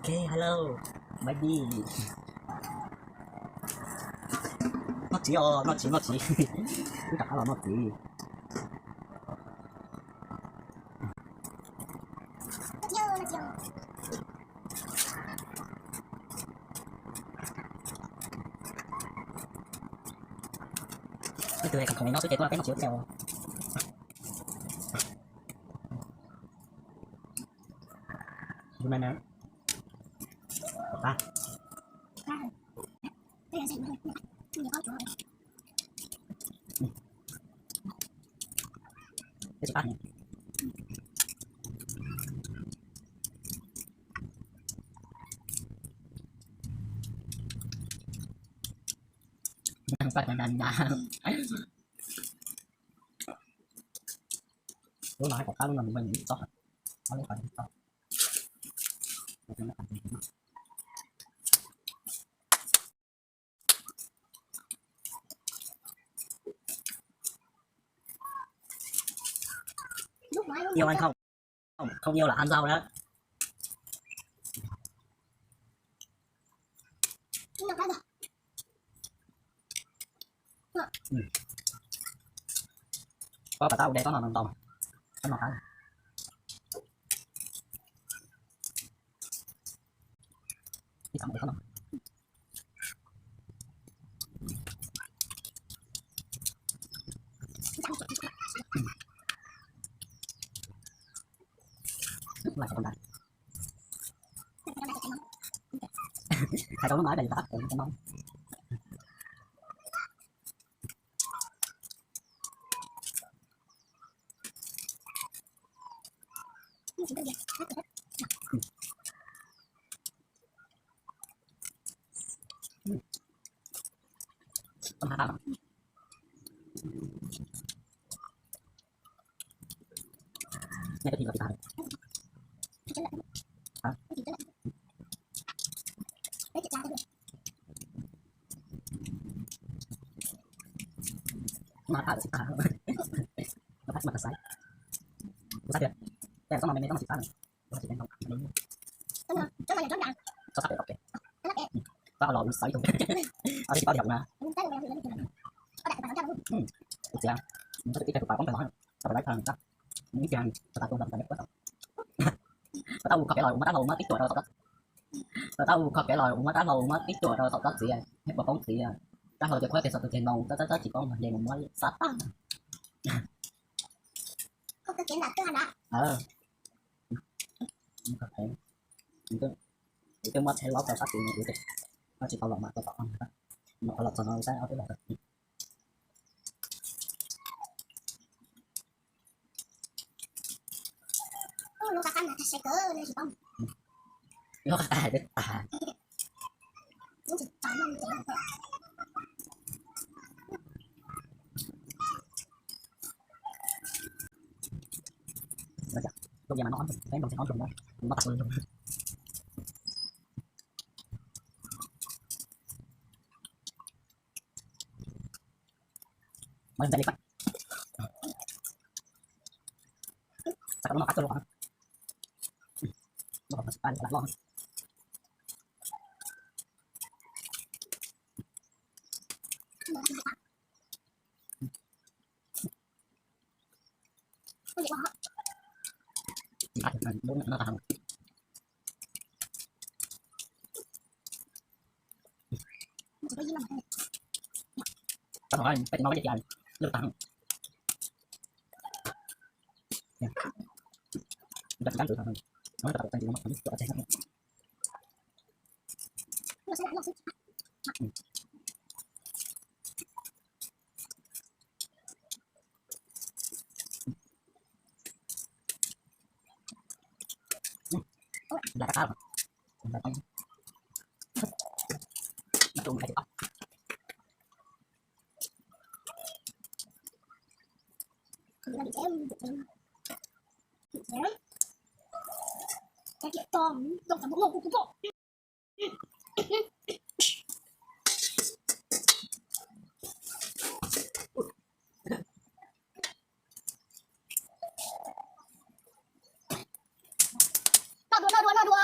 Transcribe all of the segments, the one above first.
Ok, hello, baby. Noj txiv os, noj txiv, noj txiv. Wb rov qab los noj txiv. Leej twg khoom khoom li no xwb ces tuaj peb noj txiv ua ke os. Yu na na. Pab. Peb tsis pab. Lub no hais kom pab, lub no mus ib txoj, ob lub qhov ib txoj. Yêu anh không? Không, không yêu là ăn dâu đó. Có bà tao đây có nồi mì tôm. Có nồi cái. Cái tấm này có nồi. Nước ngoài không phải. Hai rau nước mắm đây là tắt rồi, nước mắm. Tôm hả tao. Này cái thịt là thịt hả? Hả? Nó hả? Nó hả? Nó hả? Nó hả? Nó hả? Nó hả? Nó hả? Txhob sab pem tau kev. Txhob los xaiv tus. Tsis paub tias hauv na. Tus txiav, mus txog twg ib teg tus pas poob pem los, tau pem laib tag. Ib txhia tau tas tu los tau neb puab tau. Tau ua kho kev los ua muab tab hlau ua muab tib tuam rau saum tsob. Tau ua kho kev los ua muab tab hlau ua muab tib tuam rau saum tsob txiv, neb puas poob txiv. Tab hlau ces khuab kiag saum tus ceg moo, txhob txhob tsis poob mas de mus muab xab tag. Kuv twb muab tsheb lob rau sab tid, kuv tsis tau los mas tau tom no, qhov los txog no saib ob peb los. Lub qab qab no tag sai kawg, tsis paub. Lub qab qab hais peb tas. Lub yev mas noj ob nroog, peb nroog tsis noj ob nroog na, noj tas lub. Mas ntxim li pab. Xav kom lub no qab tuaj lub qhov no. Lub qhov no tsis pab li, qhov lam loj. Lub no tag. Tau no peb tus no lub caj ces lwj tag. Ntawm cab ntawd no, no tau tau ntsis no mas tuaj tseg. Nplas rov qab los. Nplas rau nplas rau. Noj dua, noj dua, noj dua.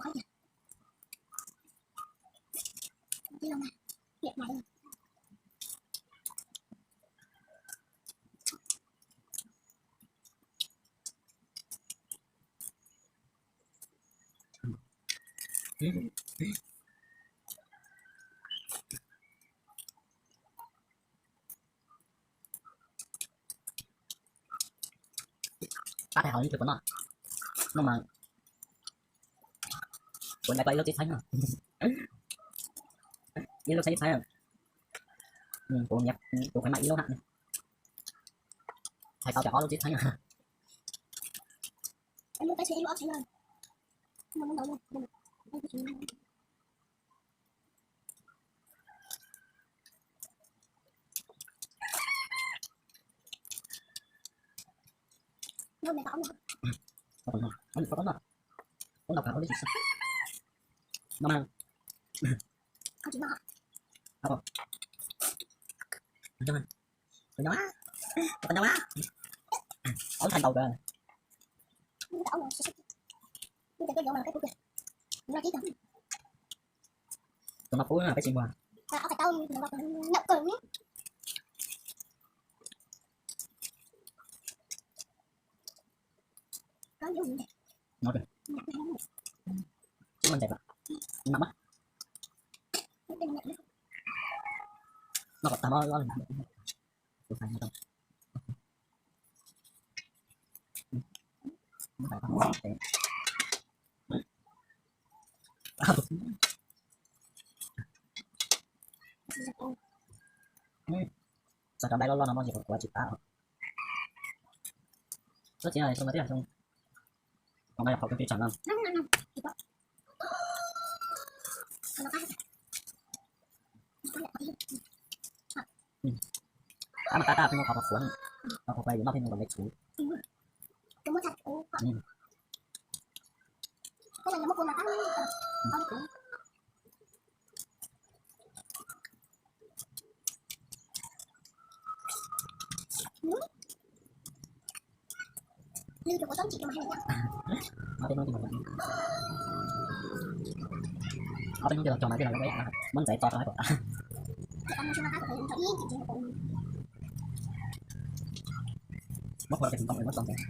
kuv qhov tiag. Ib lub mas, liam nais. Pab thaiv hauv ib tug puas noj, noj mas kuv ntais tau ib lub txib txheeb na. Ib lub txheeb txheeb. Kuv, kuv khwv mas ib lub na. Thaiv tau cov ob lub txib txheeb na. Ob thaij ntau kawg. Tus no kub peb tsis muag. No, tsis muaj ntses, mam, no kom tag no. Txog rau ntais loj loj no muaj ntsis kuv tsis pab. Txhob txia, xyoo no twb yog xyoo, xyoo no yog qhov kawg pes tsawg no. Qab mas qab tab pheej muaj qhov qhuav, qhov qhuav yuav noj pheej mus kom me txhuv. Ob peb hnub, ob peb hnub twb los cog mas twb los muab ntxaiv tso rau hauv tas. Muab qhuav rau tes txhoov kom muab tso ntxaiv.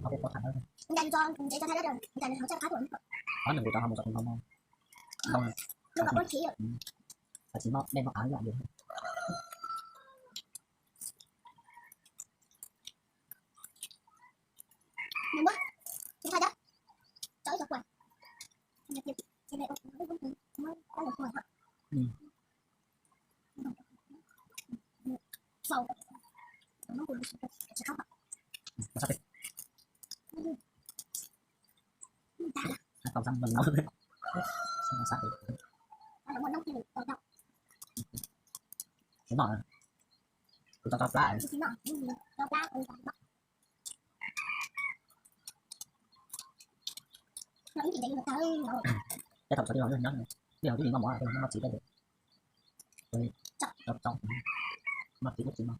Ob peb pob tham. Qhov nws kuv rov ho mus rau tus no no. Ntoo. Tsis noj dej noj av lam yus. Tau xab no. Tsis noj, kuv tau tso plab. Tej thaum tsov tij laug nyob, tij laug twb tsis noj mov, tij laug noj txiv tej. Tau tau, noj txiv ub txiv no,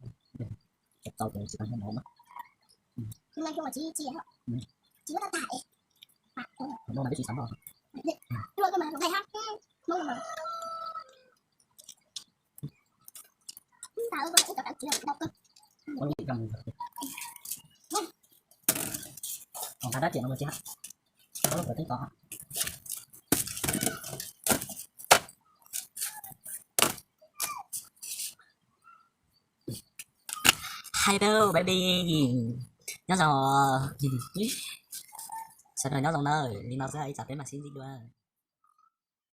tau tau ces tsis tau noj mov na. Tsis xav noj. Còn thằng đó chuyện mà chị hả? Có lúc rồi tính có hả? Hello baby, nyob zoo. Sawv daws nyob zoo na, li no xwb ib tsam peb mam sib ntsib dua.